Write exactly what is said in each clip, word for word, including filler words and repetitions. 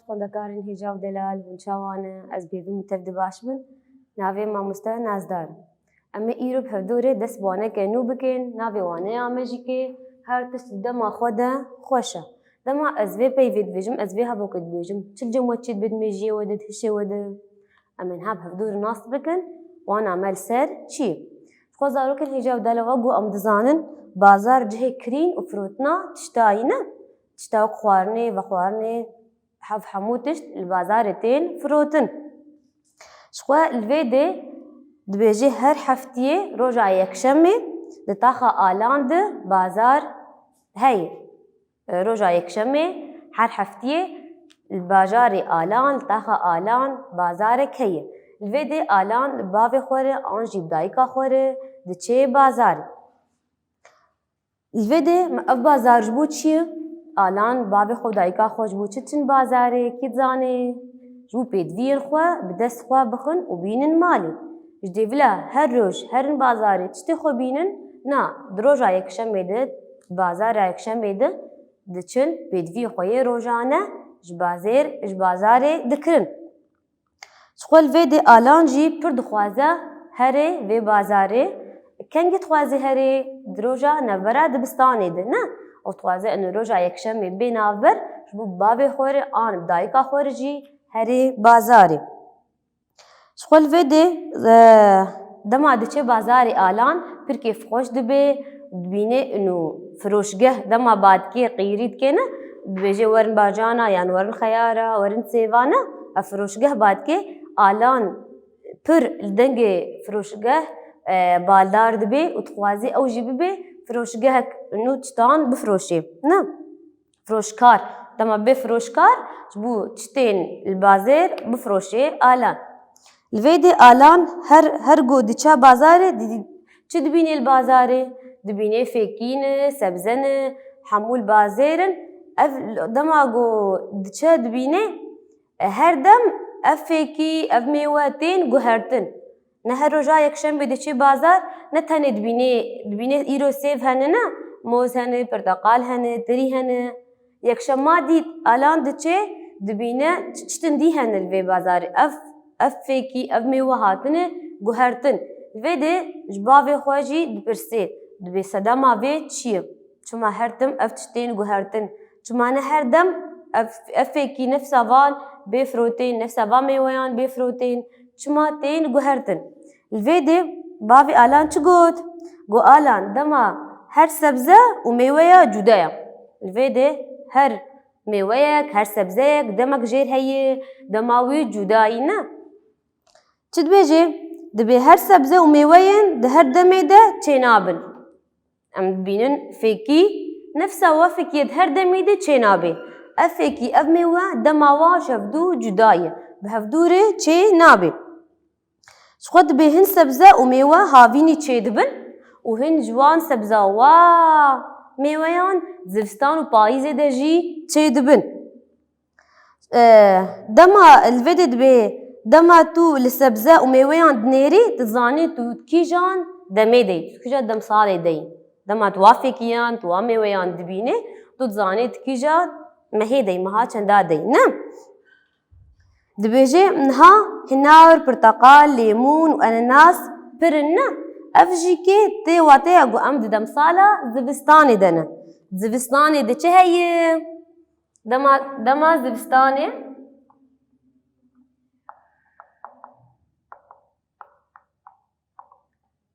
Xwendekarên hêja û delal, hûn çawa ne? Ez bêvî min tev di baş bin. Navê mamoste Nazdar. Em ê îro bi hevdûrê dest bi waneke nû bikin. Navê waneya me jî kê, her tişt di dema xwe de xweş e. Dema ez vê peyvê dibêjim, ez vê hevokê dibêjim, çi li cem we çê dibe di mêjiyê we de, di hişê we de? Em ê niha bi hevdûrê nas bikin, wana me li ser çi ye. Ji xwe zarokên hêja û delal, wek ku em dizanin, bazar cihê kirîn û firotina tiştayî ne. Tişta wek xwarinê, vexwarinê, hev hemû tişt li bazarê tên firotin. Ji xwe li vê dê dibêje her heftiyê roja yekşemê di taxa Alan de bazar heye. Roja yekşemê her heftiyê li bajarê Alan, li taxa Alan bazarek heye. Li vê dê Alan li bavê xwe re an jî bi dayika xwe re diçe bazarê. Li vê dê me ev bazar ji bo çi ye? Alan bavê xwe û dayika xwe ji bo çi diçin bazarê? Kî dizane? Ji bo pêdiviyên xwe bi dest xwe bixin û bînin malê. Ji dêvila her roj herin bazarê tiştê xwe bînin? Na, di roja yekşemê de, bazara yekşemê de diçin pêdiviyê xwe yê rojane ji bazêr, ji bazarê dikirin. Ji xwe li vê dê Alan jî pir dixwaze herê vê bazarê. Kengî dixwaze herê? Di roja navbera dibistanê de ne. Ew dixwaze eno roja yekşemê bê navber, ji bo bavê xwe re an bi dayika xwe re jî herê bazarê. Ji xwe li vê dê, e, dema diçe bazarê Alan pir kêfxweş dibe, dibîne ino firoşgeh dema ba dike qîrî dike ne, dibêje werin bajana yan werin xeyara, werin sêvana, ev firoşgeh ba dike Alan pir li dengê firoşgeh, e, baldar dibe û dixwaze ew jî bibe firoşgehek ino tiştan bifroşe. Ne? Firoşkar. Dema bê firoşkar, ji bo tiştên li bazêr bifroşê Alan. Li vê dê Alan her, her ku diçe bazarê, di-, çi dibînê li bazarê? Dibînê fêkî ne, sebze ne, hemû li bazêr in. Ev dema ku diçe dibînê, e, her dem ev fêkî, ev mêwe tên guhertin. Ne her roja yekşemê diçê bazar, ne tenê dibînê, dibînê îro sêv hene ne, moz hene, pirteqal hene, tirî hene. Yekşema dît Alan diçê, dibîne çi tiştin dî hene li vê bazarê. Ev, ev fêkî, ev mêwe hatine guhertin. Li vê dê ji bavê xwe jî dipirsê, dibê sedema vê çi ye? Çima her tim ev tişt tên guhertin? Çima ne her dem ev, ev fêkî nefsa van bê firotên, nefsa van mêweyan bê firotên? Çima tên guhertin? Li vê dê bavê Alan çi got? Got, Alan, dema her sebze û mêweya cuda ye. Li vê dê her mêweyek, her sebzeyek demek jêr heye, dema wî cuda ye ne. Çi dibêje? Dibê her sebze û mêweyên di her demê de çênabin. Em dibînin fêkî, nefsa wa fêkiyê di her demê de çênabe. Ev fêkî, ev mêwe dema wa ji hevdû cuda ye. Bi hevdû re çênabe. Ji xwe dibê hin sebze û mêwe havînî çêdibin û hin ji wan sebza wa mêweyan zivistan û payîzê de jî çêdibin. E, dema li vê de dibê, dema tu li sebze û mêweyan dinêrî, tu zanî tu di kîjan demê de yî, tu kîja demsalê de yî. Dema tu wa fêkiyan, tu wa mêweyan dibînî, tu dizanî tu kîja mehê de yî, meha çenda de yî, ne? Dibêje, niha hinar, pirteqal, lêmûn û enenas pir in, ne? Ev jî kê tê wateya ku em di demsala zivistanê de ne. Zivistanê de çi heye? Dema, dema zivistanê,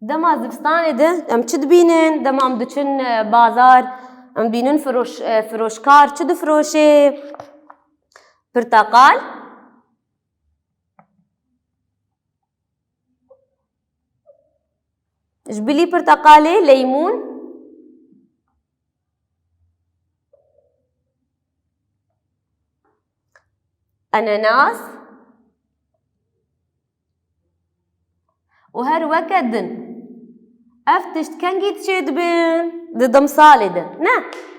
dema zivistanê de em çi dibînin? Dema em diçin, e, bazar, em bînin firoş-, e, firoşkar çi difiroşê? Pirteqal. Ji bilî pirteqalê, leymûn, enenas û her weke din. Ev tişt kengî diçêdibin? Di demsalê de. Ne,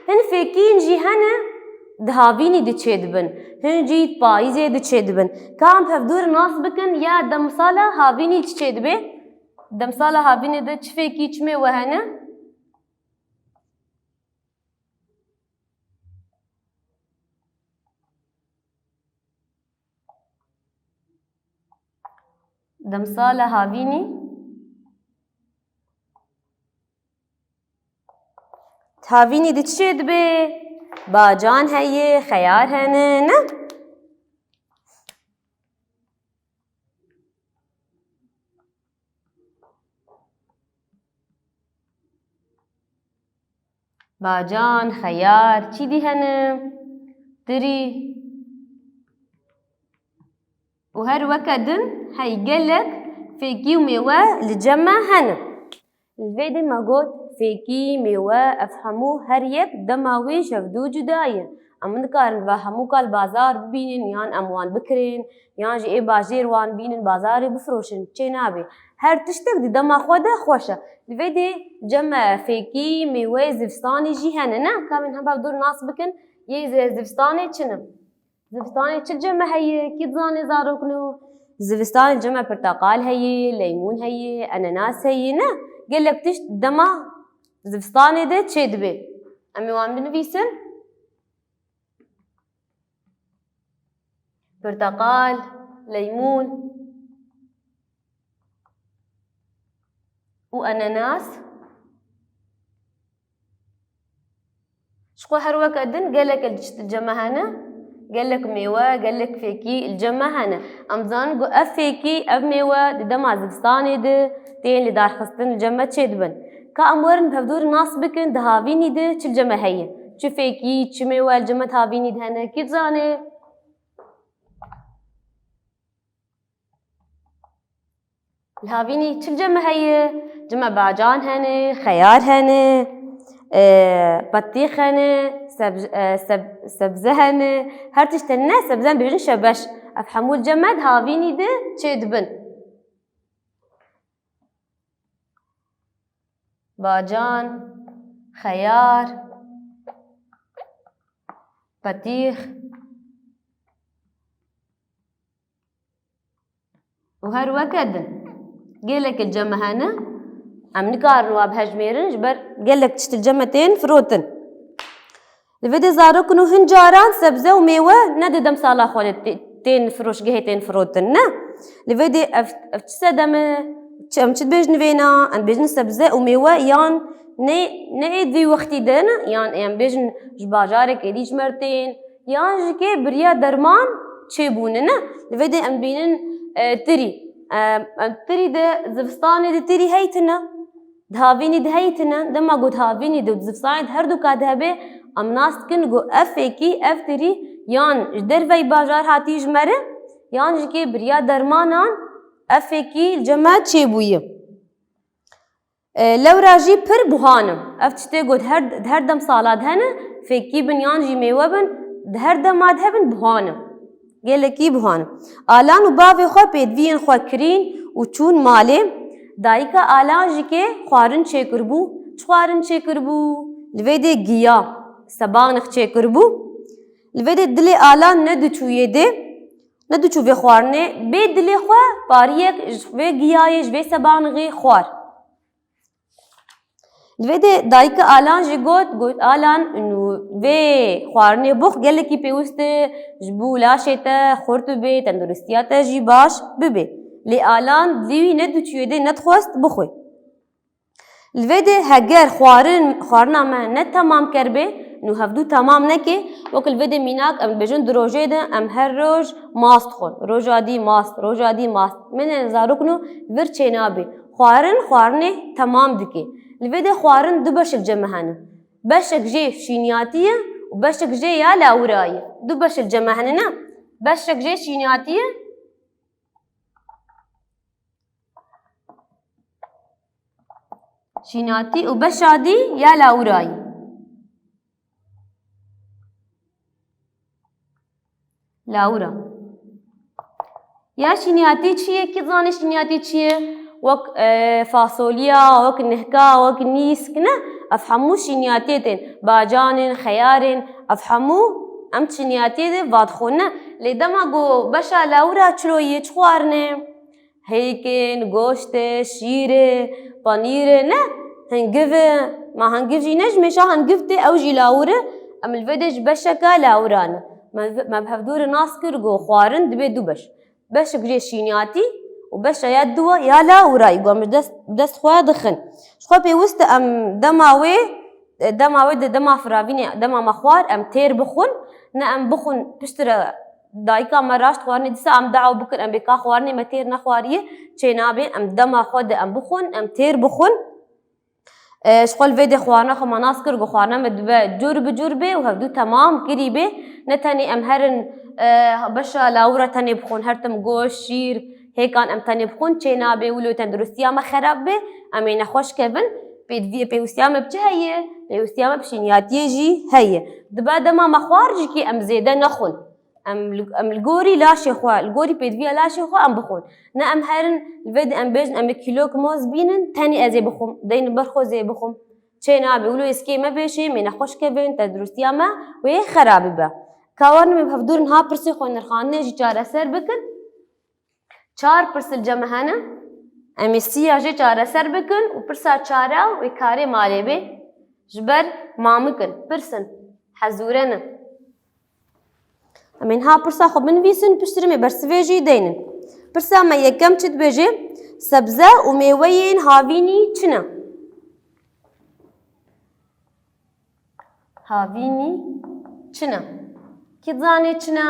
hin fêkîn jî hene, di havînî diçêdibin. Hin jî di payîzê diçêdibin. Ka em bi hevdû re nas bikin, ya demsala havînî çi çêdibe? Demsala havînê de çi fêkî, çi mêwe hene? Demsala havînî. Havînî di çi dibe? Bacan heye, xeyar hene, ne? Bacan, xeyar, çî dî hene? Tirî. Û her weke din hey gelek fêkî û mêwe li cem me hene. Li vê de me got, fêkî, mêwe, ev hemû her yek dema wê ji hevdû cuda ye. Em nikarin va hemû kal bazar bibînin, yan em wan bikirin, yan jî ê bajêr wan bînin, bazarê bifiroşin, çê nabe. Her tiştek di dema xwe de xweş e. Li vê de cem me fêkî, mêweyê zivistanê jî hene, ne? Ka em hempa dûr nas bikin, yê zi-, zivistanê çi ne? Zivistanê çi cem me heye? Kî dizane zarokno? Zivistanê cem me pirteqal heye, leymûn heye, enenas heye, ne? Gelek tişt dema zivistanê de çê dibe. Em ê wan binivîsin. Pirteqal, leymûn û enenas. Ji xwe her weke din gelek li cem me hene, gelek mêwe, gelek fêkî li cem me hene. Em dizanin ku ev fêkî, ev mêwe di dema zivistanê de tên li darxistin li cem me çêdibin. Ka em werin bi hevdû re nas bikin, di havînî de çi li cem me heye? Çi fêkî, çi mêwe li cem me di havînî de hene? Kî dizane? Li havînî çi li cem me heye? Cem me bacan hene, xeyar hene, e, petîx hene, sebz-, e, seb-, sebze hene. Her tişt hene, sebze em bêjin şebeş. Ev hemû li cem me di havînî de çêdibin. Bacan, xeyar, petîx û her weke din. Gelek li cem me hene, em nikarin wa bihejmêrin, ji ber gelek tişt li cem me tên firotin. Li vê de zarokno hin caran sebze û mêwe ne di demsala xwe de tê-, tên firoşgehê tên firotin, ne? Li vê de ev, ev çi sedem e? Çi, em çi dibêjin vêna? Em dibêjin sebze û mêwe yan ne, ne ê di vî wextî de ne? Yan em bêjin ji bajarek êdî ji me re tên? Yan ji kê biriya derman çêbûne, ne? Li vê de em bînin, e, tirî. E, em tirî de zivistanê de tirî heytine. Di havînî de heyî tine, dema ku di havînî de û di zivistanê de her du ka de hebe, em nas dikin ku ev fêkî, ev tirî yan ji derveyî bajar hatî ji me re, yan ji kê biriya dermanan ev fêkî li cem me çêbûye. E, lewra jî pir buhan e. Ev tiştê ku di her, di her dem sala de hene, fêkî bin yan jî mêwe bin, di her dema de hebin buhan e. Gelekî buhan. Alan û bavê xwe pêdiviyên xwe kirîn û çûn malê. Dayika Alan ji kê xwarin çêkiribû. Çi xwarin çêkiribû? Li vê dê giya, sebanix çêkiribû. Li vê dê dilê Alan nediçûyê dê, nediçû vê xwarinê. Bê dilê xwe pariyek ji vê giyayê, ji vê sebanixê xwar. Li vê de dayika Alan jî got, got, Alan, nû vê xwarinê bix gelekî pêwist e, ji bo laşê te xurt bibe, tenduristiya te jî baş bibe. Lê Alan dilê wî nediçûyê dê, nedixwest bixwe. Li vê de heger xwarin, xwarina me ne temam kerbe, nû hevdû temam neke, wek li vê de mînak em dibêjin di rojê de em her roj mast dixwin. Roja dî mast, roja dî mast. Min ê zarokno vir çênabe. Xwarin, xwarinê temam dike. Li vê de xwarin du beşek cem me hene. Beşek jê şîniyatî ye û beşek jê ya lawira ye. Du beşek cem me hene ne? Beşek jê şîniyatî ye. Şîniyatî û beşa dî ya lawira ye. Lawira. Ya şîniyatî çi ye? Kî dizane şîniyatî çi ye? Wek, e, fasoliya, wek nihka, wek nîsk, ne? Ev hemû şîniyatiyê tên. Bacanên, xeyarên, ev hemû em şîniyatiyê de vadixwin, ne? Lê dema ku beşa lawira çilo ye, çi xwarin e? Hêkên, goştê, şîrê, panîrê, ne? Hingiv e. Ma hingiv jî ne ji mêşa hingiv tê, ew jî lawir e. Em li vê de ji beşeke lawira ne. Me, me bi hevdû re nas kir ku xwarin dibe du beş. Beşek jê şîniyatî û Beşa ya dû ya lawirayî ku em ji dest, dest xwe dixin. Ji xwe pêwist e em dema wê, dema wê di dema firavînê, dema me xwar, em têr bixwin, ne em bixwin piştre dayika me raşt xwarinê dîsa em dawa bikin, em bê ka xwarinê me têr nexwariye, çê nabê, em dema xwe de em bixwin, em têr bixwin. E, ji xwe li vê de xwarina xwe me nas kir, ku xwarina me dibe cûr bi cûr bê û hevdû temam kirî bê. Ne tenê em herin, e, beşa lawira tenê bixwin, her tim goşt, şîr, hêkan em tenê bixwin, çê nabê wilo tenduristiya me xerab bê, em ê nexweş kevin. Pêdiviyê pêwîstiya me bi çi heye? Pêwîstiya me bi şîniyatiyê jî heye. Dibe dema me xwar jî kî em zêde nexwin. Em li, em li gorî laşê xwe, li gorî pêdiviya laşê xwe em bixwin. Ne em herin, li vê de em bêjin, em ê kîlok moz bînin, tenê ez ê bixwim, deynin ber xwe zê bixwim. Çê nabe, wilo êskê me bêşê, em ê nexweş kevin, tenduristiya me wê xerab bibe. Ka werin em ê bi hevdû re niha pirsê xwe nirxandinê jî çareser bikin. Çar pirs li cem me hene. Em ê sîya jê çareser bikin û pirsa çara wê karê malê bê. Ji ber mamik in, pirs in, hezûre ne. Em ê niha pirsa xwe binivîsin, piştre em ê bersivê jî deynin. Pirsa me yekem çi dibêje? Sebze û mêweyên havînî çi ne? Havînî çi ne? Kî dizane çi ne?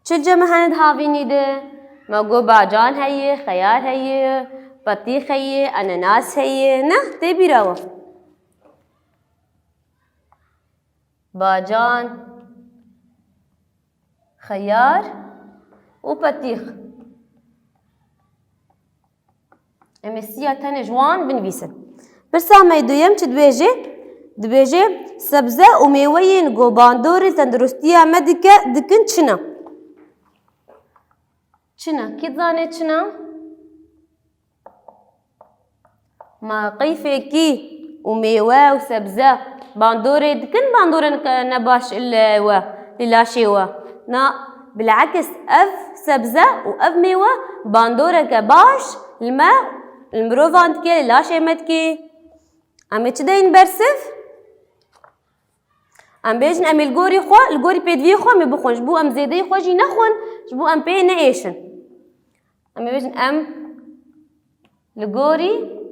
Çi li cem me hene di havînî de? Me got bacan heye, xeyar heye, petîx heye, enenas heye. Ne, tê bîra we. Bacan, xeyar û petîx. Em ê sîya tenê ji wan binivîsin. Pirsa me yê duyem çi dibêje? Dibêje, sebze û mêweyên ku bandorê tenduristiya me dike, dikin çi ne? Çi ne? Kî dizane çi ne? Ma qeyfekî û mêwe û sebze bandorê dikin, bandorên ke ne baş li we, li laşê we. Na, bilekis ev sebze û ev mêwe bandoreke baş li me, li mirovan dike, li laşê me dike. Em ê çi deyin bersiv? Em bêjin, em ê li gorî xwe, li gorî pêdiviyê xwe em ê bixwin. Ji bo em zêdeyê xwe jî nexwin, ji bo em pê neêşin. Em ê bêjin, em li gorî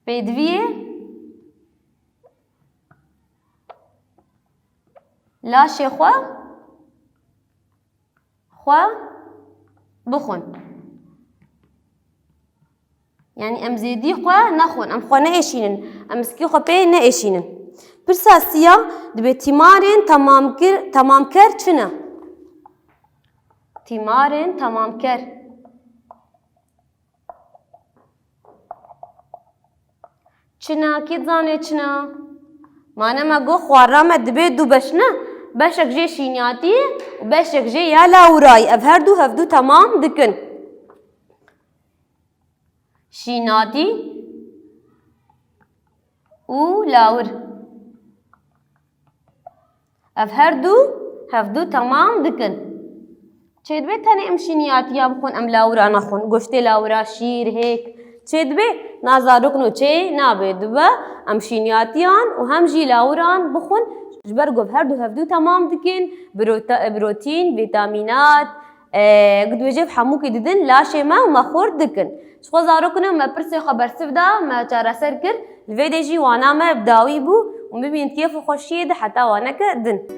pêdiviyê laşê xwe, xwe bixwin. Yanî em zêdî xwe nexwin, em xwe neêşînin, em miskî xwe pê neêşînin. Pirsa siya dibê tîmarên temamkir-, temamker çi ne? Tîmarên temamker. Çi ne, kî dizane çi ne? Ma ne me got xwarina me dibe du beş ne? Beşek jê şîniyatî û beşek jê ya lawirayî. Ev her du hevdu temam dikin. Şînatî û lawir. Ev her du hevdu temam dikin. Çêdibe tenê em şîniyatiya bixwin, em lawira nexwin. Goştê lawira, şîr, hêk. Çêdibe na zarok no çê nabe dibe em şîniyatiyan û hem jî lawiran bixwin. Ji ber ku ev her du hevdu temam dikin, birota-, birotîn, vîtamînat, e, ku dibêje ev hemûkî didin laşê me û me xurt dikin. Ji xwe zarokine me pirsê xwe bersiv da, me çareser kir. Li vê de jî wana me bi dawî bû û bimînin kêf û xweşiyê de heta waneke din.